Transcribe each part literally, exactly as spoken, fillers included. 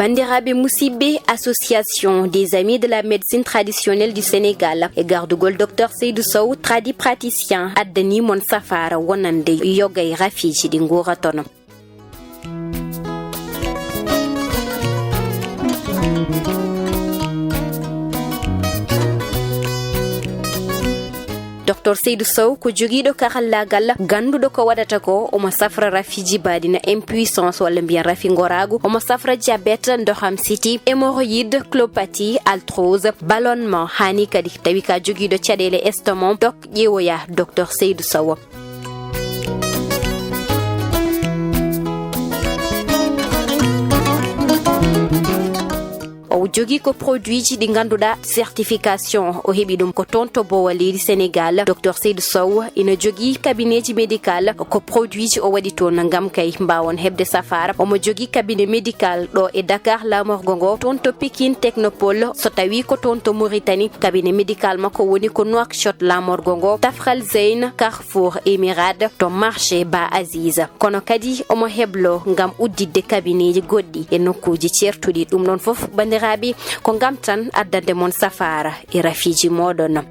Ndiraaɓe musidɓe, Association des Amis de la Médecine Traditionnelle du Sénégal e gardugol Docteur Seydou Sow, tradipraticien, addani mon safaara wonande yoga e rafiiji ɗi nguuratono. Docteur Seydou Sow ko jogiiɗo karallaagal, gannduɗo ko waɗata ko, omo safra rafi jibaaɗi na impuissance walla mbiyen rafi ngoraagu, omo safra diabète, ndoham siti, hémorroïde, colopathie, arthrose, ballonnement, hani kadi tawi ka jogiiɗo caɗeele estomac, dok ƴeewoya Docteur Seydou Sow. O jogii ko produitji ɗi ngannduɗaa certification o heɓi ɗum ko toon to Bowa leydi Sénégal. Docteur Seydou Sow ina jogii cabinet ji médical, ko produitji o waɗi toon ngam kay mbaawon heɓde safaara. Omo jogii cabinet médical ɗo e Dakar laamorgo ngo, toon to Pikine Technopole, so tawii ko toon to Mauritanie, cabinet médical makko woni ko Nouakchott laamorgo ngo, Tafral Zeyn, Carrefour Emirade, to marché Ba Aziz. Kono kadi omo heblo ngam udditde kabineeji goɗɗi e nokkuuji ceertuɗi. Ɗum ɗon fof, banndiraaɓe, ko ngam tan addande mon safaara e rafiiji mooɗon.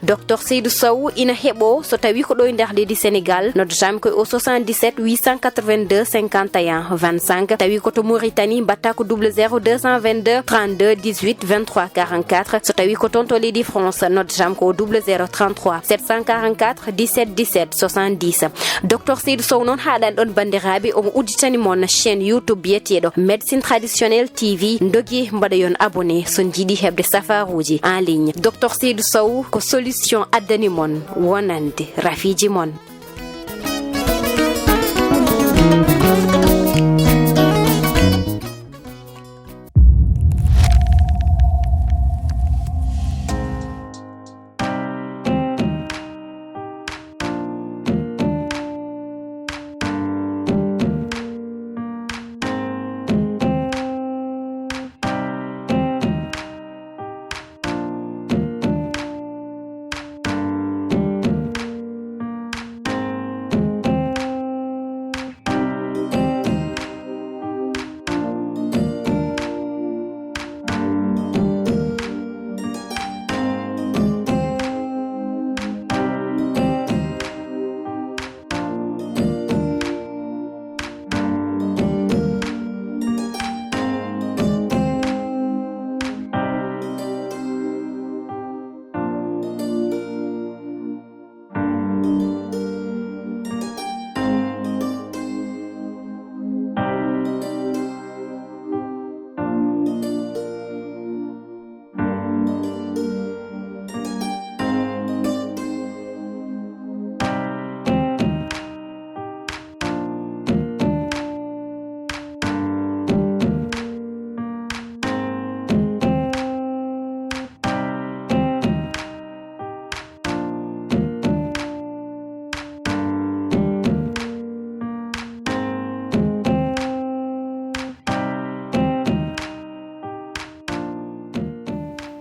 Docteur Seydou Sow ina heɓo so tawi ko ɗo e nder leydi Sénégal, noddataa mi koye o soixante-dix-sept huit cent quatre-vingt-deux cinquante et un vingt-cinq. Tawi ko to Mauritanie, mbaɗtaa ko double zéro deux cent vingt-deux trente-deux dix-huit vingt-trois quarante-quatre. So tawi ko toon to leydi France, noddataa mi ko o double zéro trente-trois sept cent quarante-quatre dix-sept dix-sept soixante-dix. Docteur Seydou Sow noon, haaɗani ɗon banndiraaɓe, omo udditani mon chaîne YouTube biyeteeɗo Médecine Traditionnelle T V. Ndogi mbaɗoyon abonné so njiɗi heɓde safaruuji en ligne. Docteur Seydou Sow ko solution addani mon wonande rafiiji mon.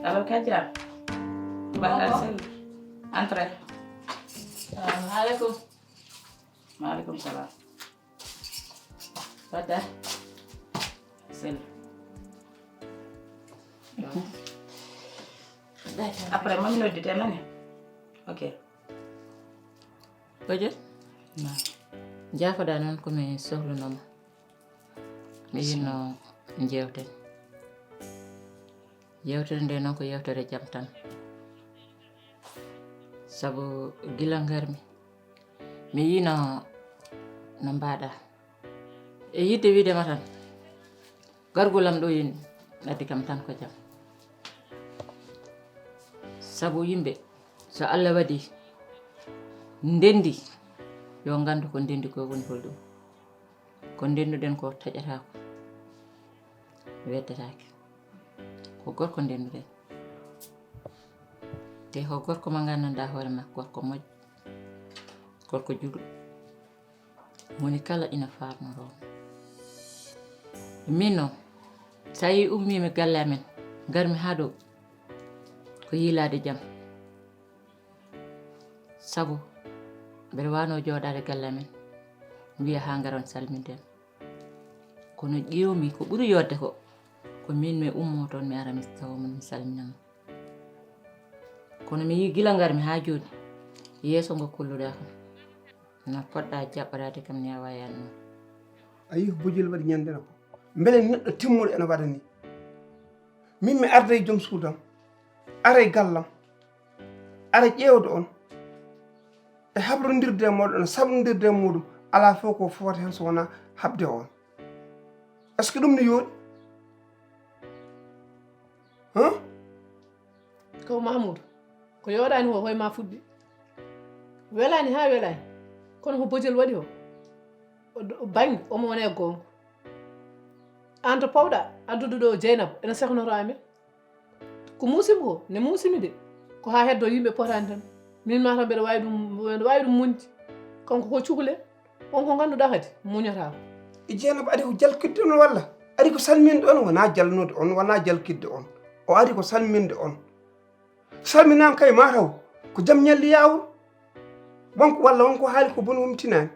Allo, Kaja. Banngal sel. Entrée. Salamu aleykum. Maaleykum salaam. Wadda. Sel. Après, mami noddite nani? Ok. Oje? Na. Jaafoɗaa noon ko mi sohlunoo ma. Mi yinno jeewten. Yeewtere nde noon ko yeewtere jam tan. Sabu gila ngarmi, mi yiino no mbaɗa. E yidde wiide ma tan, gargol am ɗo yin addi kam tan ko jam. Sabu yimɓe, so Allah waɗi ndendi, yo ngandu ko ndendi ko woni holɗum. Ko ndenduɗen ko taƴataako, weddataake. Ko gorko ndenduɗen. Te ko gorko mo nganndanɗaa hoore makko, gorko moƴƴo, gorko juɗo. Moni kala ina faarnoroo. Min noon, So a yii ummiimi galle amen, ngarmi haa ɗo, ko yiilaade jam. Sabu mbeɗa waanoo jooɗaade galle amen, mbiya haa ngaron salminde en. Kono ƴeewmi ko ɓuri yooɗde ko, ko miin mi ummoo toon mi ara mi tawa mon mi salmina mon. Kono mi yii gila ngarmi haa jooni, yeeso ngo kolluɗaa kam, no poɗɗaa jaɓɓoraade kam ni a waayaani noon. A yii ko bojel waɗi ñande na ko. Mbele neɗɗo timmuɗo ene waɗa ni? Min mi arda e joom suudam, ara e gallam, ara ƴeewde on, e habrondirde e mooɗon, e saɓrondirde e muuɗum, alaa fof ko foti heen so wonaa haɓde on. Est-ce que ɗum ne yooɗi? Huh? Kaw Mamoudou, ko yooɗaani ko koye ma fuɗɗi. Welaani haa welaani, kono ko bojel waɗi o. O d-, o baŋ, omo wona e goonga. Aan to pawɗa, adduɗo ɗo Jeynaba, ene sehnoto amen. Ko muusi mo ko, ne muusi mi de. Ko haa heddo yimɓe potaani tan. Min ma tan mbeɗa waawi ɗum, mbeɗa waawi ɗum muñde. Kanko ko cukalel, won ko ngannduɗaa kadi, muñataa ko. E Jeynaba ari ko jalkitde on walla? Ari ko salminde on, wonaa jalnude on, wonaa jalkitde on. O ari ko salminde on. Salminaama kay mataw ko jam ñalli yaawol. Won ko, walla won ko haali ko boni wumtinaani.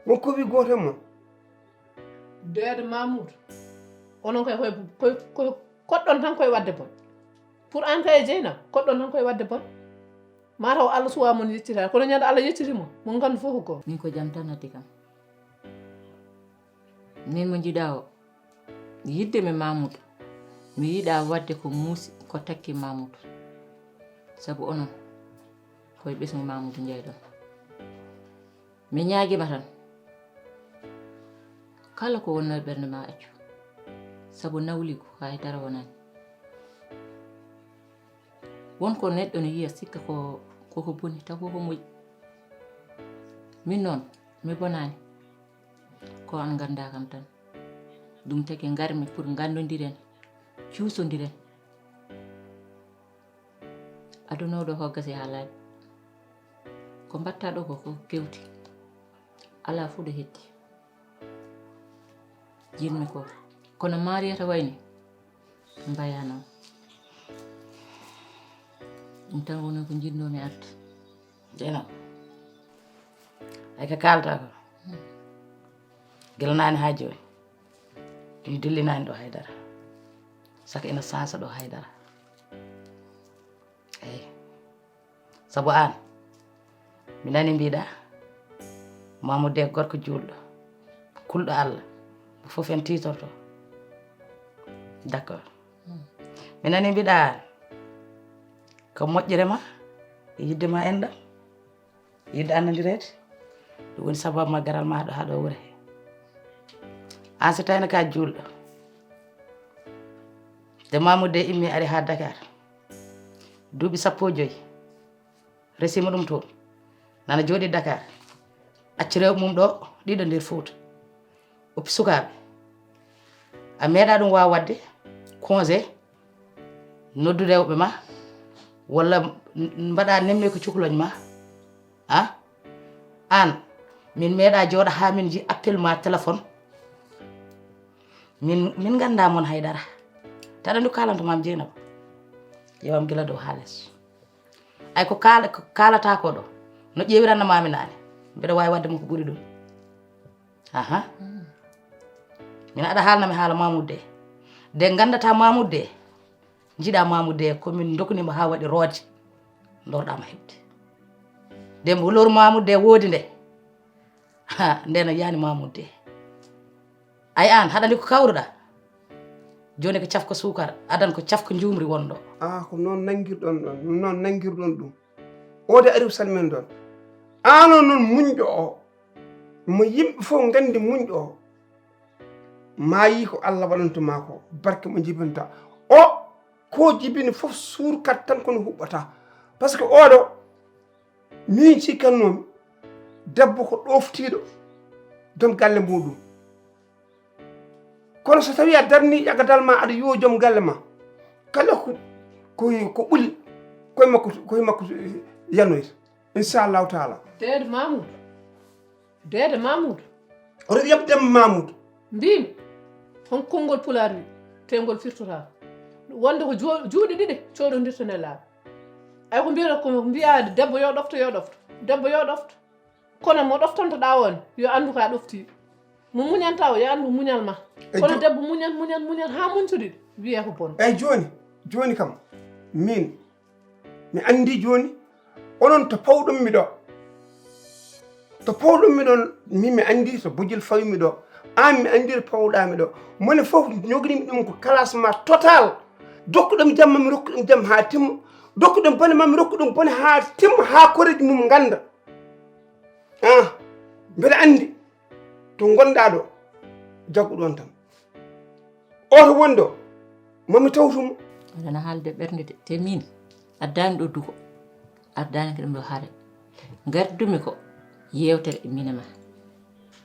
Won ko wi gooto e mon. Deede Mamoudou. Onon kay koye, koye, koye koɗɗon tan koye waɗde bon. Pour aan kay e Jeynaba, koɗɗon tan koye waɗde bon. Mataw Allah suwaa mon yeccitaade. Kono ñande Allah yecciti mon, mon nganndu fof ko goonga. Min ko jam tan addi kam. Min mo njiɗaa o, yiɗde mi Mamoudou. Mi yiɗaa waɗde ko muusi, ko takki Mamoudou. Sabu onon, koye ɓesngu Mamoudou njeyɗon. Mi ñaagiima tan, kala ko wonnoo e ɓernde ma accu. Sabu nawliigu, hay dara wonaani. Won ko neɗɗo ne yiya sikka ko, koko boni, taw koko moƴƴi. Min noon, mi bonaani. Ko aan nganndaa kam tan. Ɗum tagi ngarmi pour nganndondiren, cuusondiren. Aduna o ɗo ko gasi haa laaɓi. Ko mbaɗtaa ɗo ko, ko kewti. Alaa fof ɗo hetti. Jiɗmi ko. Kono Mariyata wayni mbayaano. Ɗum tan woni ko njiɗnoomi arde. Jeynaba, ay ko kaalata ko. Gila naane haa jooni. Mi dillinaani ɗo haydara. Saka ina sansa ɗo haydara. Eey. Sabu aan, mi nani mbiɗa, Mamoudou de gorko juulɗo, kulɗo Allah, mo fof en tiitorto. D'accord. Mi nani mbiɗa, ko moƴƴere ma, e yiɗde ma enɗam, yiɗde annandireede. Ɗum woni sababu ma garal ma ɗo haa ɗo wuro he. Aan so tawino ka juulɗo, de Mamoudou de immi ari haa Dakar, duuɓi sappo e joyi, resima ɗum toon, nana jooɗi Dakar, acci rewɓe mum ɗo, ɗiɗo nder Fuuta, oppi sukaaɓe. A meeɗa ɗum waaw waɗde congé, noddu rewɓe ma, walla n-, n-, mbaɗa nemme ko cukloñ ma, a? Aan, min meeɗa jooɗa haa min nji appel ma téléphone. Min, min ngannda mon haydara. Taɗa ndu kaalanto maam Jeynaba. Yewam gila dow haa les. Ay ko kaala-, ko kaalata ko ɗo. No ƴeewiranno maami naane. Mbeɗa waawi waɗde mo ko ɓuri ɗum. Aha. Min aɗa haalna mi haala Mamoudou de. De nganndata Mamoudou de. Njiɗa Mamoudou de, ko min ndokni mo haa waɗi rooje. Ndorɗa mo heɓde. De mo lor Mamoudou de woodi nde. Ha, nde no yani Mamoudou de. Ay aan, haɗani ko kawruɗa. Jooni ko cafko suukar, adan ko cafko njuumri wonɗo. Ah, ko noon nanngirɗon ɗon, noon nanngirɗon ɗum. O de ari o salmini ɗon. Aan o noon muñɗo o. Mo yimɓe fof nganndi muñɗo o. Maayi ko Allah waɗanto maa ko, barke mo jibinta. O, ko jibini fof suurkat tan kono huɓɓata. Par ce que oɗo, min cikkannoomi debbo ko ɗoftiiɗo joom galle muɗum. Kono so tawii a darnii ƴagadal ma aɗa yuwa joom galle ma, kala ko, ko, ko ɓuli, koye makko, koye makko yanoyta. Inchallahu taala. Deede Mamoudou. Deede Mamoudou. Oto yaɓ dem Mamoudou. Mbimi. Hon konngol pulaar wi, te ngol firtotaako. Wonde ko jo-, juuɗe ɗiɗi coɗondirta nelaaɗo. Ay ko mbiyata ko mbiyaade debbo yo ɗofto, yo ɗofto. Debbo yo ɗofto. Kono mo ɗoftontoɗaa on, yo anndu ka ɗoftii. Mo muñanta o, yo anndu muñal ma. Kono debbo muñan, muñan, muñan haa muñcude, wiyee ko bon. Eyi, jooni, jooni kam, min, mi anndi jooni, onon to pawɗon mi ɗo. To pawɗon mi ɗon, min mi anndi to bojel fawi mi ɗo. Aan mi anndi to pawɗaa mi ɗo. Mone fof ñogini mi ɗum ko classement total. Dokkuɗo mi jam ma mi rokku ɗum jam haa timma. Dokkuɗo mi bone ma mi rokku ɗum bone haa timma, haa koreeji mum ngannda. Ah, mbeɗa anndi to ngonɗaa ɗo, jaggu ɗon tan. Oto wonɗo, mami tawtumo. Aɗana haalde ɓernde de, te min, addaani ɗo duko, addaani ko ɗum ɗo hare. Ngardumi ko yewtere e min e ma.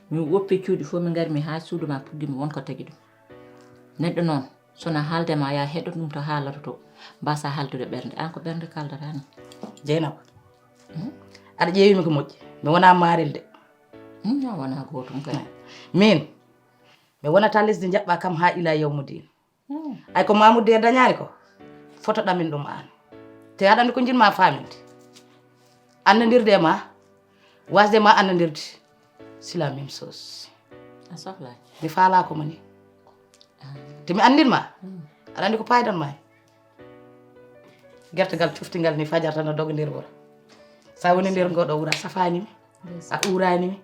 Min woppi cuuɗi fof, min ngari mi haa suudu ma, puggimi won ko tagi ɗum. Neɗɗo noon, so na haalde ma, ya heɗo ɗum to haalata to, mbasa haaldude ɓernde. Aan ko ɓernde kaaldata ni. Jeynaba, aɗa ƴeewi mi ko moƴƴi. Mi wonaa maaril de. Hmm, a wonaa gootum kay. Min, mi wonata lesdi njaɓɓa kam haa ila yawmu diin. Hmm. Ay ko Mamoudou de dañaani ko, foto ɗamin ɗum aan. Te aɗa anndi ko njiɗ ma faaminde. Annandirde e ma, wasde ma annandirde, c'est la même chose. A sohlaa. Mi faalaa ko moni. Ah. Te mi anndin ma, hmm, aɗa anndi ko paydan ma. Gertegal cuftingal ni fajar tan a doga nder wuro. Sa woni nder ngoɗo wuro, a safaani mi. Ndeysaan. A uuraani mi.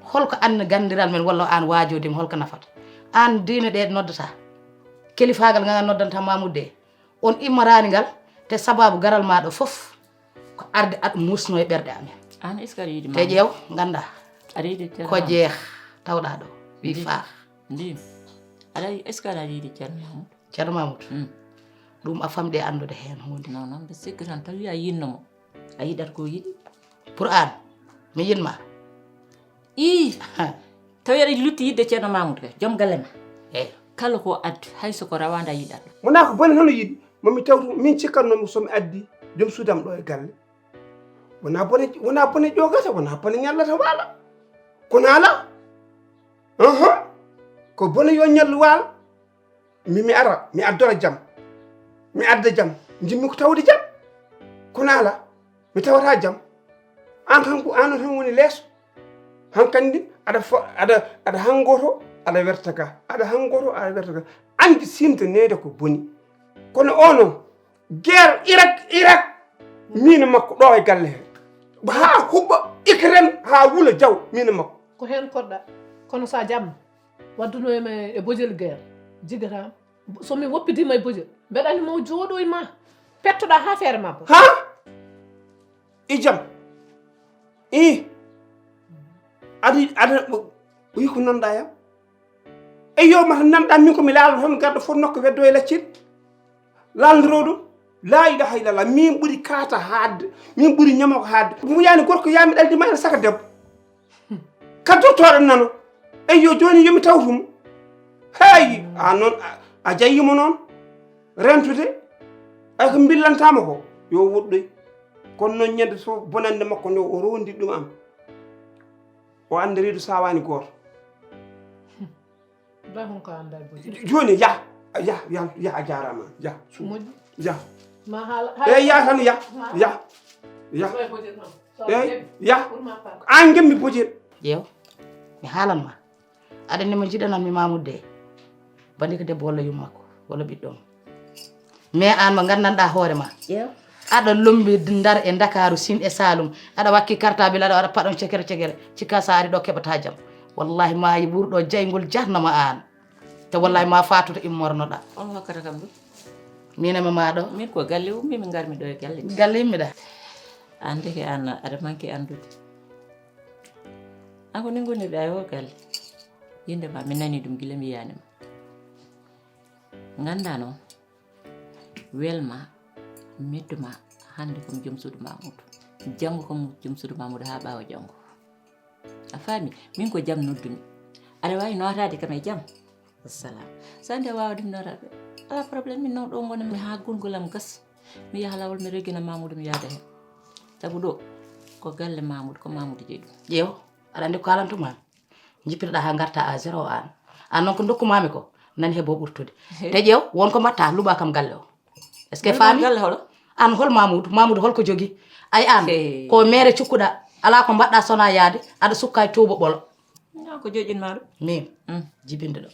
Holko an ganndiral men walla aan waajoode mi, holko nafata? Aan diine ɗe noddata. Kelifaagal ngal ngal noddanta Mamoudou de. On immaraani ngal, te sababu garal ma ɗo fof, ko arde aɗa muusno e ɓerɗe amen. Aan, est-ce que aɗa yiɗi Mamoudou? Te ƴeew, ngannda. Aɗa yiɗi Ceerno Mamoudou? Ko jeex, tawɗa ɗo. Wi faa. Ndim. Aɗa, est-ce que aɗa yiɗi Ceerno Mamoudou? Ceerno Mamoudou. Hmm. Ɗum a famɗi anndude heen huunde. Non, non, mbe sikki tan tawi a yinno mo. A yiɗat ko yiɗi. Pour aan, mi yiɗ ma. Ii. Tawi aɗa lutti yiɗde Ceerno Mamoudou kay, joom galle ma. Eey. Kala ko addi, hay so ko rawaande a yiɗat ɗum. Wonaa ko bone tan o yiɗi, mami tawtu, min cikkatnoo mo so mi addi joom suudu am ɗo e galle. Wonaa bone, wonaa bone ƴoogata, wonaa bone ñallata waala. Kono alaa. Ahan. Ko bone yo ñallu waala. Mi, mi ara, mi addora jam. Mi adda jam. Njimmi ko tawde jam. Kono alaa, mi tawata jam. Aan tan ko aan tan woni leeso. Hankandi aɗa fo-, aɗa, aɗa hangoto, aɗa werta ga. Aɗa hangoto, aɗa werta ga. Anndi simta neede ko boni. Kono ono, guerre Irak, Irak, min e makko ɗo e galle he. Haa huɓɓa Ukraine, haa wula jaw, min e makko. Ko heen koɗɗa. Kono sa jamma, wadduno e ma e bojel guerre. Jigata. So mi woppidii ma e bojel, mbeɗa anndi mo jooɗo e ma. Pettoɗa haa feere ma bo. Ha? E jam. I. Adi, adi, wi ko nanɗa yam. Eyyo, mata nanɗa min ko mi laalo tan garɗo fof nokka weddo e laccel. Laalndoro ɗum. La ilaha illallah. Min ɓuri kaata haadde. Min ɓuri ñamoko haadde. Muyani gorko yami ɗaldi ma ene saka debbo. Ka docteur en nano. Eyyo, jooni yo mi tawtu mo. Hey, a noon, a, a jayyi mo noon. Rentude. Ay ko mbillantama ko. Yo woɗɗoy. Kono noon ñande so bonande makko nde o rondi ɗum am. O anda reedu sawani gooto. Ba hon ko anda e bojji. Jooni, yah, yah, yah, yah, a jaaraama. Yah, su-, moƴƴi. Yah. Ma haala, eh, yah tan, yah, ma yah, yah. So e bojji tan. So eh, yah. Pour ma part. An ngemmi bojel. Ƴeew, mi haalan ma. Aɗa anndi mo njiɗanan mi Mamoudou de. Bandi ko debbo walla yumma makko, walla ɓiɗɗo mo. Mais aan mo nganndanɗaa hoore ma. Ƴeew. Aɗa lombi Ndar e Ndakaaru, Siin e Saalum. Aɗa wakki cartable, aɗa waɗa paɗon cekere cekere. Cikka sa ari ɗo keɓata jam. Wallahi ma yi ɓurɗo jayngol jahannama aan. Te wallahi ma faatu to immornoɗa. On hokkata kam ɗum? Min e ma ma ɗo. Min ko galle ummi, min ngarmi ɗo e galle. Galle immiɗa? An de ke an aɗa manque anndude. An ko ni ngonirɗa e o galle. Yinde ma mi nani ɗum gila mi yiyani ma. Ngannda noon, welma, mettuma, hannde ko mi joom suudu Mamoudou. Janngo ko mi joom suudu Mamoudou haa ɓaawo janngo. A faami? Min ko jam noddumi. Aɗa waawi nootaade kam e jam? Wassalam. So a nde waawa ɗum nootaade, alaa problème. Min noon ɗo ngonmi haa gurgol am gasa. Mi yaha laawol, mi reggina Mamoudou, mi yahda heen. Sabu ɗo ko galle Mamoudou, ko Mamoudou jeyi ɗum. Ƴeew, aɗa anndi ko kaalantuma? Njippitoɗaa haa ngarta à zéro aan. An noon ko ndokkumaami ko nani he bo ɓurtude. Te ƴeew, won ko mbatta, luɓa kam galle o. Est-ce que faami? Galle hoɗo? An hol Mamoudou? Mamoudou hol ko jogi? Ay an, ko mere cukkuɗa, alaa ko mbaɗɗa sona yaade, aɗa sukka e tuuba ɓolo. Ko joƴƴinma ɗum? Min? Jibinde ɗo.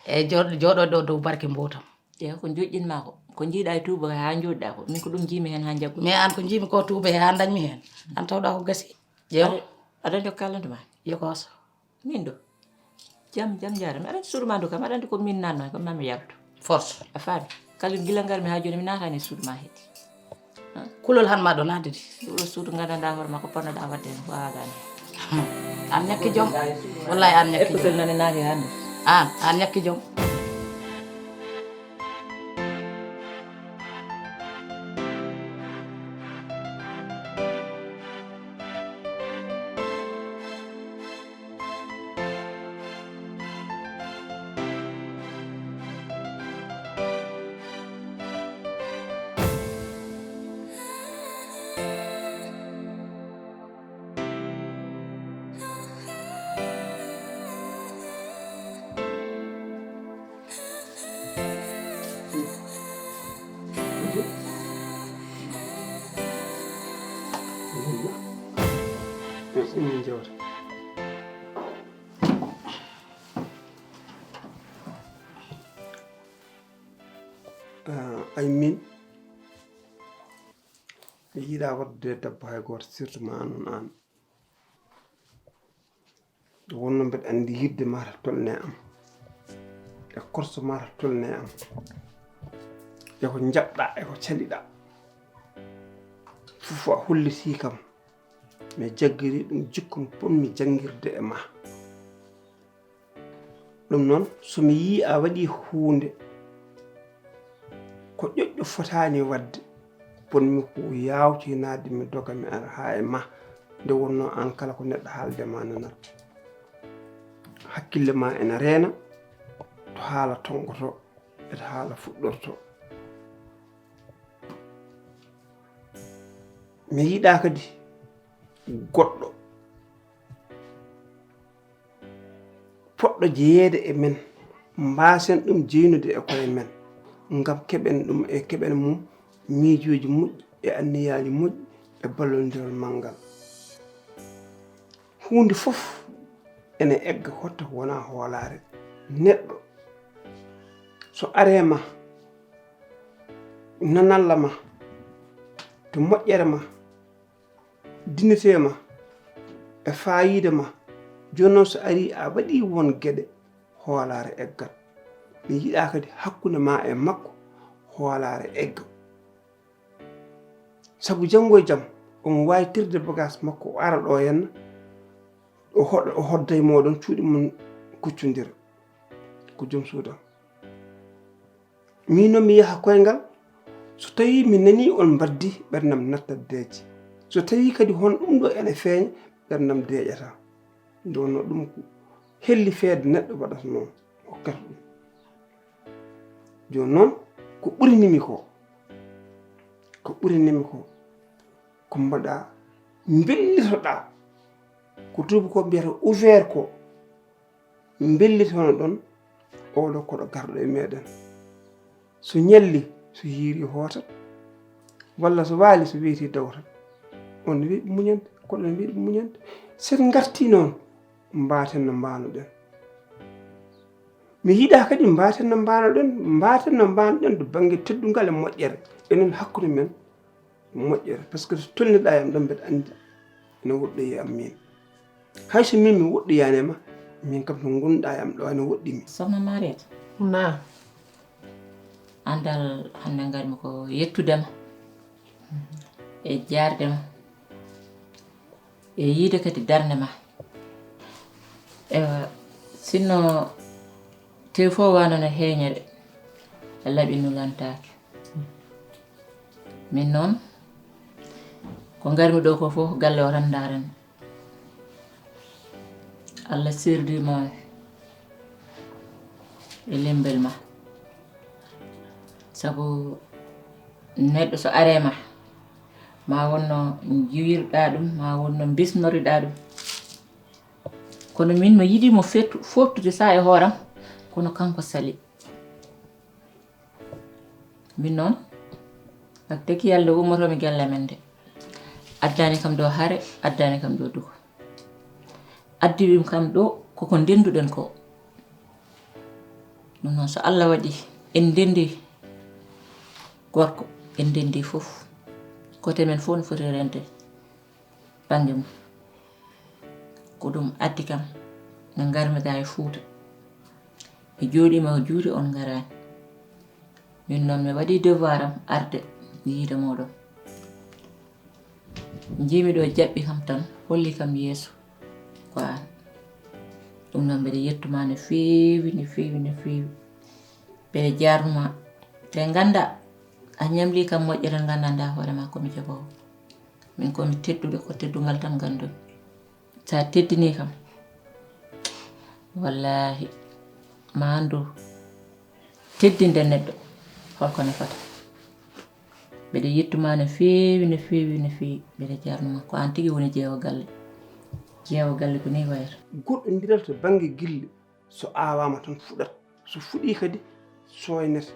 E jooɗo ɗo dow barke mbowtam. Eewa, ko joƴƴinma ko, ko jiiɗa e tuuba haa jooɗiɗa ko, min ko ɗum jiimi heen haa jaggu. Mais an ko jiimi ko tuuba he haa dañmi heen. An tawɗa ko gasi. Ƴeew. Aɗa, aɗa jokka landu ma? Yo ko so. Min ɗo. Jam, jam jaara. Mi aɗa anndi suudu ma ndu kam, aɗa anndi ko min naatno, ko mami yaltu. Force. A faami? Kala gila ngar mi haa jooni mi naatani e suudu ma heedi. Kulol han ma ɗo naatde de. Ɗo suudu nganndanɗa hoore ma ko ponnoɗa waɗde heen ko aadani. An ñakki jom. Wallahi an ñakki jom. Epputel nani naati hannde. An, an ñakki jom. Ah, ay min, mi yiɗa waɗde debbo hay gooto, surtout ma an, an. Nde wonno mbeɗa anndi yidde ma to tolne am, e korso ma to tolne am, e ko njaɓɗa, e ko caliɗa. Fof a holliti kam, mi jaggiri ɗum jikku mo ponmi janngirde e ma. Ɗum noon, so mi yii a waɗi huunde ko ƴoƴƴo fotaani waɗde, ponmi ko yaawtinaade mi doga mi ara haa e ma, nde wonnoo aan kala ko neɗɗo haalde ma nanat. Hakkille ma ena reena to haala tonngotoo e to haala fuɗɗortoo. Mi yiɗaa kadi goɗɗo poɗɗo jeyeede e men, mbaasen ɗum jeynude e koye men, ngam keɓen ɗum e keɓen mum miijooji moƴƴi e anniyaaji moƴƴi e ballondiral manngal. Huunde fof ene egga hotta ko wonaa hoolaare. Neɗɗo so aree ma, nanalla ma, to moƴƴere ma, dignité ma e faayiida ma, jooni noon so arii a waɗii won geɗe, hoolaare eggat. Mi yiɗaa kadi hakkunde ma e makko hoolaare egga. Sabu janngo e jam omo waawi tirde bagaas makko o ara ɗo henna, o hoɗa, o hodda e mooɗon cuuɗi mon kuccondira. Ko joom suudu am. Miin noon mi yaha koyngal, so tawii mi nanii on mbaddii, ɓerndam nattat deeƴi. So tawii kadi hono ɗum ɗo ene feeña, ɓerndam deeƴataa. Nde wonnoo ɗum ko helli feede neɗɗo waɗata noon, hokkata ɗum. Jooni noon, ko ɓurini mi ko, ko ɓurini mi ko, ko mbaɗa mbellitoɗaa, ko tuubakooɓe mbiyata ouvert ko, mbellitono ɗon, oɗo koɗo garɗo e meɗen. So ñalli, so hiiri hootat, walla so waali, so weeti dawtat. On wi muñante, koɗon wi muñante. Sen ngarti noon, mbaaten no mbaanoɗen. Mi yiɗaa kadi mbaaten no mbaanoɗen, mbaaten no mbaanoɗen to bannge teddungal e moƴƴere. Enen hakkunde men, moƴƴere, par ce que so tolniɗaa e am ɗon mbeɗa anndi ene woɗɗoyi e am miin. Hay so miin mi woɗɗoyaani e ma, miin kam to ngonɗaa e am ɗo ene woɗɗi mi. Sokhna Marieta. Naam. Anndal hannde ngarmi ko yettude ma e jaarde ma e yiide kadi darnde ma. Ewa, sinno tew fof wano no heeñere, a laɓi nulantaake. Min noon, ko ngarmi ɗo ko fof galle o tan ndaran. Allah serdi ma e lembel ma. Sabu neɗɗo so are ma, ma wonno jiwirɗa ɗum, ma wonno bisnoriɗa ɗum. Kono min mi yiɗi mo fettu fottude sa e hooram, kono kanko sali. Min noon, ak deki yalla ummotomi gelle men nde. Addani kam ɗo hare, addani kam ɗo duko. Addi ɗum kam ɗo koko ndenduɗen ko. Ɗum noon so Allah waɗi en ndendi gorko, en ndendi fof, kote men fof no foti rende bannge mum. Ko ɗum addi kam no ngarmi ga e Fuuta. Mi jooɗiima ko juuti on ngaraani. Min noon mi waɗi devoir am arde yiide mooɗon. Njiimi ɗo jaɓɓi kam tan, holli kam yeeso ko aan. Ɗum noon mbeɗa yettuma no feewi, no feewi, no feewi. Mbeɗa jaarnuma. Te ngannda, a ñamli kam moƴƴere ngannda nda hoore ma ko mi jogoowo. Min ko mi tedduɗo, ko teddungal tan nganndu. Sa teddini kam, wallahi, ma anndu teddinde neɗɗo holko nafata. Mbeɗa yettuma no feewi, no feewi, no feewi. Mbeɗa jarnuma. Ko an tigi woni jeewo galle. Jeewo galle ko ni wayata. Goɗɗo ndiral to bannge gille, so aawaama tan fuɗat. So fuɗii kadi, sooynete.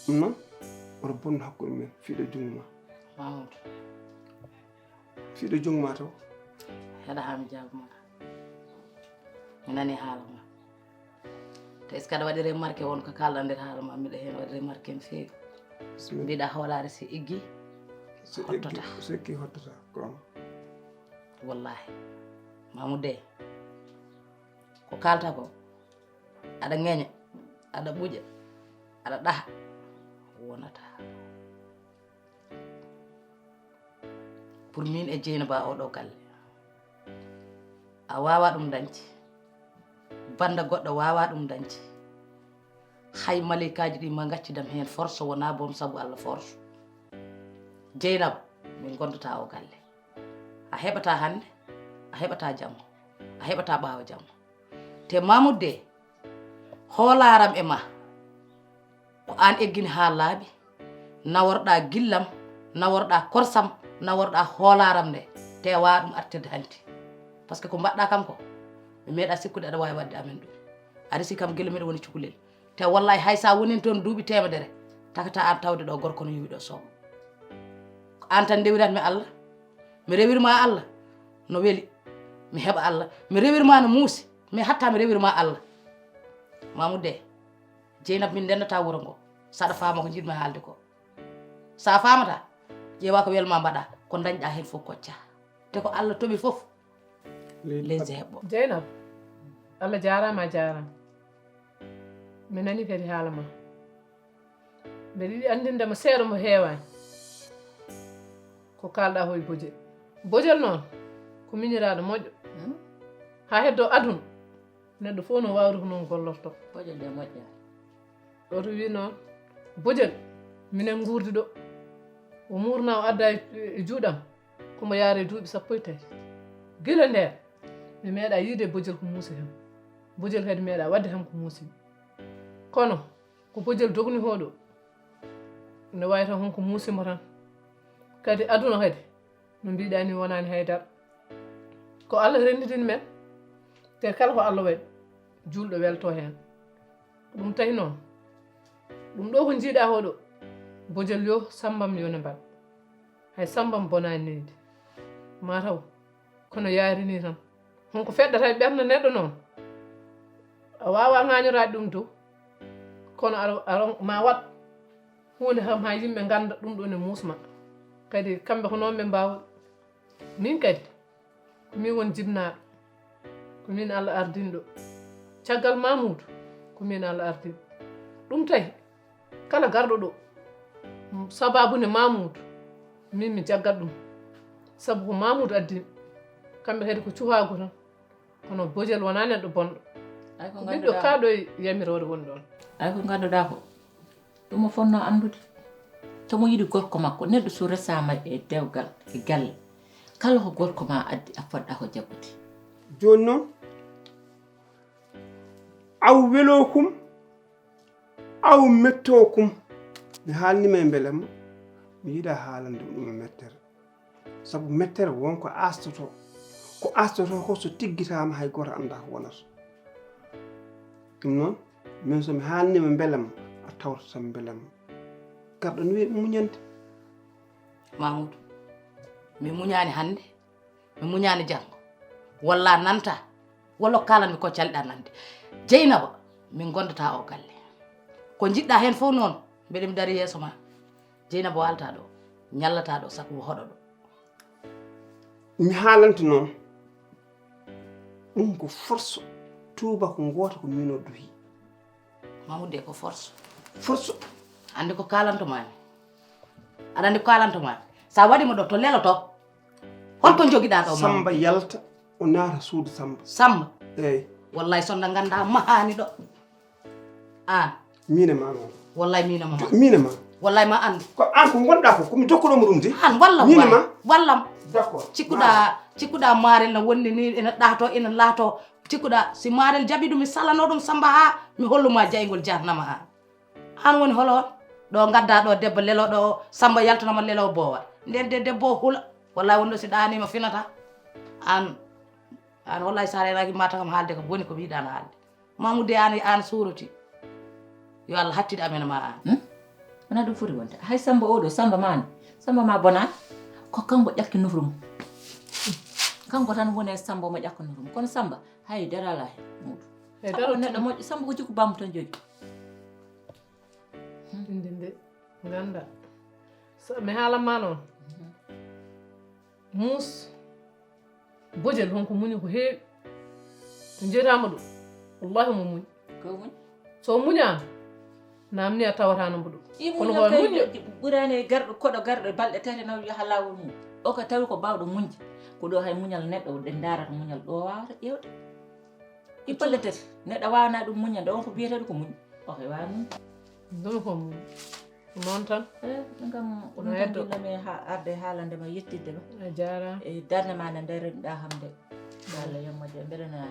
Ɗum noon, oto bonnu hakkunde men, fiiɗo junngo ma. Mamadou. Fiiɗo junngo ma taw. Heɗa haa mi jaabuma ka. Mi nani haala ma. Te est-ce que aɗa waɗi remarqué won ko kalɗa nder haala ma, miɗa heen waɗi remarqué no feewi. Bismillah. Mbiɗa hoolaare si eggi, so eggi, hottata. So eggi hottata, ko on. Wallahi. Mamoudou de, ko kalta ko, aɗa ŋeña, aɗa ɓuƴa, aɗa ɗaha, wonata. Pour min e Jeynaba oɗo galle, a wawa ɗum dañde, banda goɗɗo wawa ɗum dañde. Hay maleykaaji ɗi ma gaccidam heen force, wona boom sabu Allah force. Jeynaba, min gondata o galle. A heɓata hannde, a heɓata janngo, a heɓata ɓaawo janngo. Te Mamoudou de, hoolaram e ma, ko aan eggini haa laaɓi, naworɗa gillam, naworɗa korsam, naworɗa hoolaram nde, te a wawa ɗum artirde hanti. Parce que ko mbaɗɗa kam ko, mi meeɗa sikkude aɗa wawi waɗde amen ɗum. A resi kam gila miɗo woni cukalel. Te wallahi hay sa wonin toon duuɓi teemedere, takata aan tawde ɗo gorko no yowi ɗo soom. Ko aan tan ndewiratmi Allah, mi rewirma Allah, no weli, mi heɓa Allah, mi rewirma no muusi, mi hatta mi rewirma Allah. Mamoudou de, Jeynaba min ndennata wuro ngo, saɗa faama ko njiɗmi haalde ko. Sa faamata, ƴeewa ko welma mbaɗa, ko dañɗa heen fof kocca. Te ko Allah toɓi fof, leydi leydi heɓɓo. Jeynaba, Allah jaaraama, a jaaraama. Mi nani kadi haala ma. Mbeɗa yiɗi anndinde ma seeɗa mo heewaani. Ko kalɗa ko e Bojel. Bojel noon, ko miñiraaɗo moƴƴo. Hmm? Haa heddo aduna, neɗɗo fof no waawri ko noon gollorto. Bojel de moƴƴa. Ɗo to wi noon, Bojel, minen nguurdi ɗo. O muurna o adda e, e juuɗam, ko mo yaare duuɓi sappo e tati. Gila ndeen, mi meeɗa yiide Bojel ko muusi kam. Bojel kadi meeɗa waɗde kam ko muusi. Kono, ko Bojel dogni hoɗo, ne wawi tan honko muusimo tan. Kadi aduna kadi, no mbiɗa ni wonani haydara. Ko Allah rennditini men, te kala ko Allah waɗi, julɗo welto heen. Ɗum tawi noon, ɗum ɗo ko njiiɗa hoɗo, Bojel yo sambam yo ne mbaɗ. Hay sambam bonani neydi. Ma taw, kono yaari ni tan. Honko feɗɗata e ɓernde neɗɗo noon? A wawa ŋañoraade ɗum dow. Kono aɗa, aɗa, ma waɗ huunde kam haa yimɓe ngannda ɗum ɗo ne muusma. Kadi kamɓe ko noon ɓe mbaawa. Min kadi, ko min woni jibnaaɗo. Ko min Allah ardinɗo. Caggal Mamoudou, ko min Allah ardinɗo. Ɗum tawi, kala garɗo ɗo, sababu ne Mamoudou, min mi jaggat ɗum. Sabu ko Mamoudou addi mi. Kamɓe kadi ko cuhaagu tan. Kono Bojel wonaa neɗɗo bonɗo. Ay ko ko ɓiɗɗo ngannduɗaa kaa ɗo e yamiroore woni ɗoon. Ay ko ngannduɗaa ko, ɗum o fotnoo anndude. Tomo yiɗi gorko makko, neɗɗo so resaama e dewgal, e galle, kala ko gorko ma addi, a fotɗa ko jaggude. Jooni noon, aw welookum, aw mettookum. Mi haalnima e mbelamma, mi yiɗa haalande ɗum e mettere. Sabu mettere won ko aastotoo. Ko astoto ko so tiggitaama hay gooto anndaa ko wonata. Ɗum noon, min so mi haalniima mbelamma, a tawtata mbelamma. Garɗo no wiya muñande. Mamoudou, mi muñaani hannde, mi muñaani janngo. Walla nanta, walla ko kaalanmi ko calɗa nande. Jeynaba, min ngondataa o galle. Ko njiɗɗa heen fof noon, mbeɗa mi dari yeeso ma. Jeynaba waalta ɗo, ñallata ɗo, sabu hoɗo ɗo. Mi haalanta noon, ɗum ko force, tuuba ko ngoota ko miin o duhi. Mamoudou de ko force. Force. Hannde ko kaalanto maami. Aɗa anndi ko kaalanto maami. Sa waɗi mo ɗo to lelo to. Holko jogiɗa ɗo Mamoudou? Samba yalta o naata suudu Samba. Samba. Eyi. Wallahi sonda ganda mahani ɗo. An. Miin e ma noon. Wallahi miin e ma. Miin e ma. Wallahi ma an. Ko an ko ngonɗa ko, ko mi dokkuɗo mo ɗum de. An wallam. Miin e ma. Wallam. D'accord. Cikkuɗa cikkuɗa maarel no wonni ni ina ɗato ina laato. Cikkuɗa si maarel jaɓi ɗum mi salano ɗum Samba ha mi holluma jayngol jahannama an. An woni holo on? Ɗo gadda ɗo debbo lelo ɗo Samba yaltanama lelo bowa. Nden de debbo o hula. Wallahi wonɗo si ɗanima finata. An an wallahi sa renaki mata kam haalde ko boni ko mbiɗan haalde. Mamoudou de an an suroti. Yo Allah hattid amen ma an. Wona ɗum foti wonde hay Samba oɗo Samba mani Samba ma bona. Ko kanko ƴakki nofru mum. Kanko tan woni e Samba omo ƴakka nofru mum kono Samba hay dara ala hen muɗum. Samba ko neɗɗo moƴƴo Samba ko jikku bammo tan jogi. Inde nde ganda mi haalanma noon. Muus bojel honko muñi ko heewi. Jeetama ɗum wallahi mo muñi. Ko muñi. So muñaama namni a tawatano mbo ɗum. I muñal kay ɓurani e garɗo koɗo garɗo balɗe tati naw yaha lawol mum. O ko tawi ko bawɗo muñde. Ko ɗo hay muñal neɗɗo ɗe darata muñal ɗo wawata ƴewde. I balɗe tati neɗɗo wawana ɗum muñande on ko biyete ɗum ko muñi. O hay wawa muñde. Ɗum ko muñi. Noon tan. Ɗum kam ko ɗum tan jinnoomi arde haalande ma yettinde ma. A jaaraama. E darnde ma nde ndaritɗa hamde. Yo Allah yommoje mbeɗa na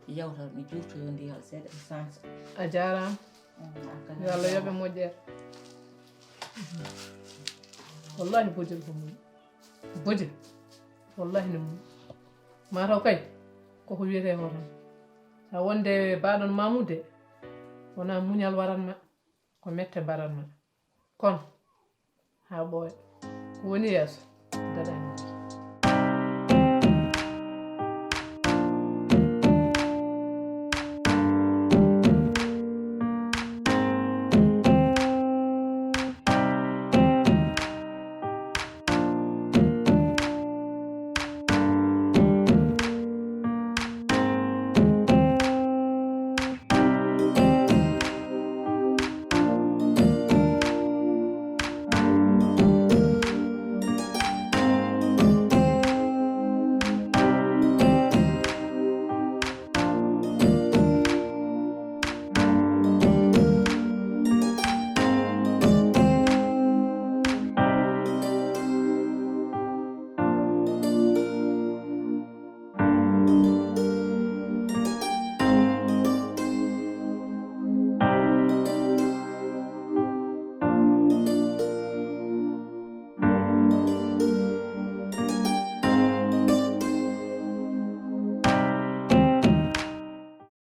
yawta mi juurtoyo ndiyam seeɗa mi sansa. A jaaraama. Yo Allah yoɓe moƴƴere. Wallahi bojel ko muñi. Bojel. Wallahi ne muñi. Mataw kay koko wiyete ko tan. Sa wonde baɗon mamude wona muñal waranma. Ko mette mbaɗanma kono haa ɓooya ko woni yeeso daɗani.